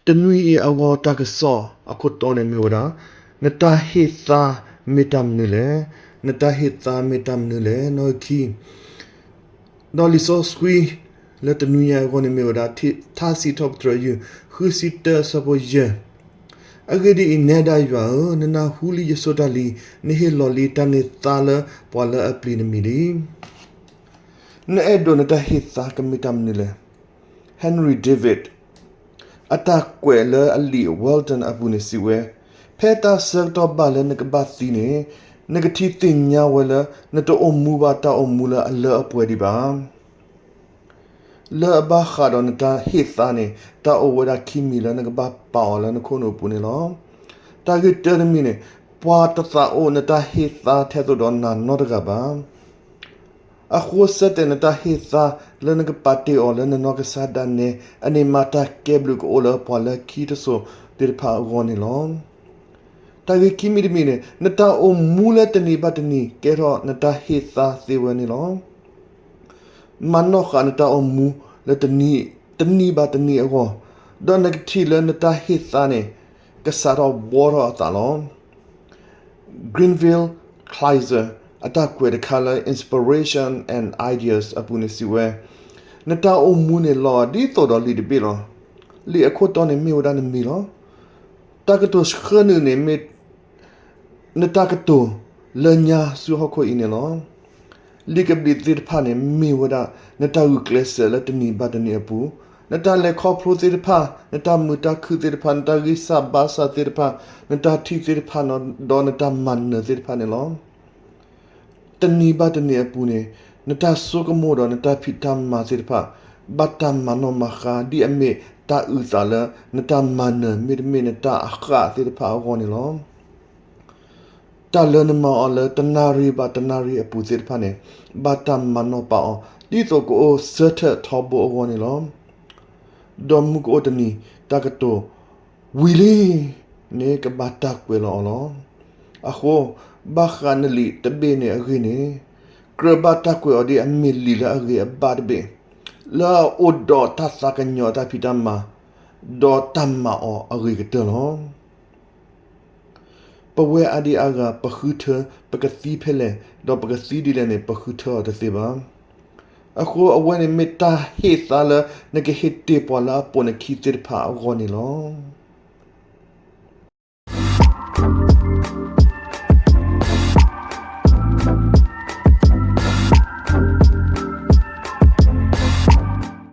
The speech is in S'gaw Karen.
တနွံအံၤအဂီၢ်တၢ်ကစီၣ်အခိၣ်တီန့ၣ်မ့ၢ်ဝဲဒၣ် နတၢ်ဟ့ၣ်သါမ့ၢ်တၢ်မနုၤလဲၣ်, နတၢ်ဟ့ၣ်သါမ့ၢ်တၢ်မနုၤလဲၣ်, နီၣ်ဂံၢ်ခံ ဒီးလံာ်စီဆှံလၢတနွံညါအဂီၢ်န့ၣ်မ့ၢ်ဝဲဒၣ် ထါစံးထီၣ်ပတြၢၤယုၢ် ဃုဆံတၢ အဆၢဖိယဲၢ်. အဂ့ၢ်ဒ်အံၤ, နဲဒၣ်ယွၤဧၢ, နနၢ်ဟူလံယဆိၣ်တၢ်လံ, နဟ့ၣ်လီၤလံတၢ်န့ၢ်သါလၢပှၤလၢအပျံၤနမံၤလံ. နအဲၣ်ဒိးနတၢ်ဟ့ၣ်သါကမ့ၢ်တၢ်မနုၤလဲၣ်. Henry David အတၢ်ကွဲးလၢအလံာ် Walden အပူၤန့ၣ်စံးဝဲ, ဖဲတၢ်ဆၢကတီၢ်ဘၣ်လၢနကဘၣ်သံန့ၣ်, နကထံၣ်သ့ၣ်ညါဝဲလၢ နတအိၣ်မူဘၣ်တၢ်အိၣ်မူလၢအလၢအပှဲၤဒံးဘၣ်. လၢအဘၣ်ဃးဒီးနတၢ်ဟ့ၣ်သါန့ၣ် တၢ်အိၣ်ဝဲဒၣ်ခံမံၤလၢနကဘၣ်ပာ်အီၤလၢနခိၣ်နူာ်အပူၤန့ၣ်လီၤ. တၢ်ဂ့ၢ်တၢတမံၤန့ၣ်, ပှၤတသးအိၣ်နတၢ်ဟ့ၣ်သါထဲသိးဒီးနၤနီတဂၤဘၣ်. အဃိဆၢတဲာ်နတၢ်ဟ့ၣ်သါလၢနကပာ်တ့ၢ်အီၤလၢနနီၢ်ကစၢ်ဒၣ်နဲ, အန့ၣ်မၤတၢ်ကဲဘျုးကအိၣ်လၢပှၤလၢခံတစိၤသ့ၣ်တဖၣ်အဂီၢ်န့ၣ်လီၤ. တၢ်ဂ့ၢ်ခံမံၤတမံၤန့ၣ်, နတၢ်အိၣ်မူလၢတနံၤဘၣ်တနံၤကဲထီၣ်နတၢ်ဟ့ၣ်သါသ့ဝဲန့ၣ်လီၤ. မၤနီၣ်ဃာ်နတၢ်အိၣ်မူလၢတနံၤဘၣ်တနံၤအဂီၢ်, ဒီးနကထံၣ်လၢနတၢ်ဟ့ၣ်သါန့ၣ် ကစးထီၣ်ဘှီထီၣ်အသးလီၤ. Granville Clayton အတၢ်ကွဲးတခါလၢ Inspiration and Ideas အပူၤန့ၣ်စံးဝဲ, နတၢ်အိၣ်မူန့ၣ်လီၤဒ်သိးဒီးလံာ်တဘ့ၣ်လီၤ. လံာ်အခိၣ်တီန့ၣ်မ့ၢ်ဝဲဒၣ်နမံၤလီၤ. တၢ်ကတိၤဆှၢနုာ်န့ၣ်မ့ၢ် နတၢ်ကတိၤလၢညါဆူဟီၣ်ခိၣ်အံၤန့ၣ်လီၤ. လံာ်ကဘျံးသ့ၣ်တဖၣ်န့ၣ် မ့ၢ်ဝဲဒၣ်နတၢ်ဂုာ်ကျဲးစၢးလၢတနံၤဘၣ်တနံၤအပူၤ, နတၢ်လဲၤခီဖျိသ့ၣ်တဖၣ်, နတၢ်မုာ်တၢ်ခုၣ်သ့ၣ်တဖၣ်, နတၢ်ဂံၢ်စၢ်ဘါစၢ်သ့ၣ်တဖၣ်, နတၢ်ထံၣ်သ့ၣ်တဖၣ်, ဒီးနတၢ်မၤနၢၤသ့ၣ်တဖၣ်န့ၣ်လီၤ. တနံၤဘၣ်တနံၤအပူၤန့ၣ်, နတၢ်ဆိကမိၣ်ဒီးနတၢ်ဖံးတၢ်မၤသ့ၣ်တဖၣ် ဘၣ်တၢ်မၤနီၣ်မၤဃါ ဒ်အမ့ၢ်တၢ်အုၣ်သးလၢနတၢ်မၤနၢၤ မ့တမ့ၢ်နတၢ်အဃၣ်သ့ၣ်တဖၣ်အဂီၢ်န့ၣ်လီၤ. တၢ်လၢနမၤအီၤလၢတနၣ်ရံၣ်ဘၣ်တနၣ်ရံၣ်အပူၤသ့ၣ်တဖၣ်န့ၣ် ဘၣ်တၢ်မၤနီၣ်ပာ်အီၤ ဒ်သိးကအိၣ်ဆၢထၢၣ်ထီဘိအဂီၢ်န့ၣ်လီၤ. ဒီးမုၢ်ကအိၣ်တနံၤ တၢ်ကတိၤဝံၤလံန့ၣ် ကဘၣ်တၢ်ကွဲးလီၤအီၤလီၤ. အဃိ, ဘၣ်ဃးနလံာ်တဘ့ၣ်န့ၣ်အဂ့ၢ်န့ၣ်, ကြၢးဘၣ်တၢ်ကွဲးအီၤဒ်အမ့ၢ်လံာ်လၢအဂ့ၤအဘၣ်တဘ့ၣ်, လၢအအိၣ်ဒီးတၢ်သးကညီၤအတၢ်ဖံးတၢ်မၤ, ဒီးတၢ်မၤအီၤအဂ့ၤကတၢၢ်လီၤ. ပဝဲအါဒံအါဂၤ ပဃုထၢ ပကသံဖဲလဲၣ်, ဒီးပကသံဒ်လဲၣ်န့ၣ် ပဃုထၢအီၤတသ့ဘၣ်. အဃိအဝဲန့ၣ်မ့ၢ်တၢ်ဟ့ၣ်သါလၢနကဟ့ၣ်တ့ၢ်ပှၤလၢအပိာ်နခံသ့ၣ်တဖၣ်အဂီၢ်န့ၣ်လီၤ.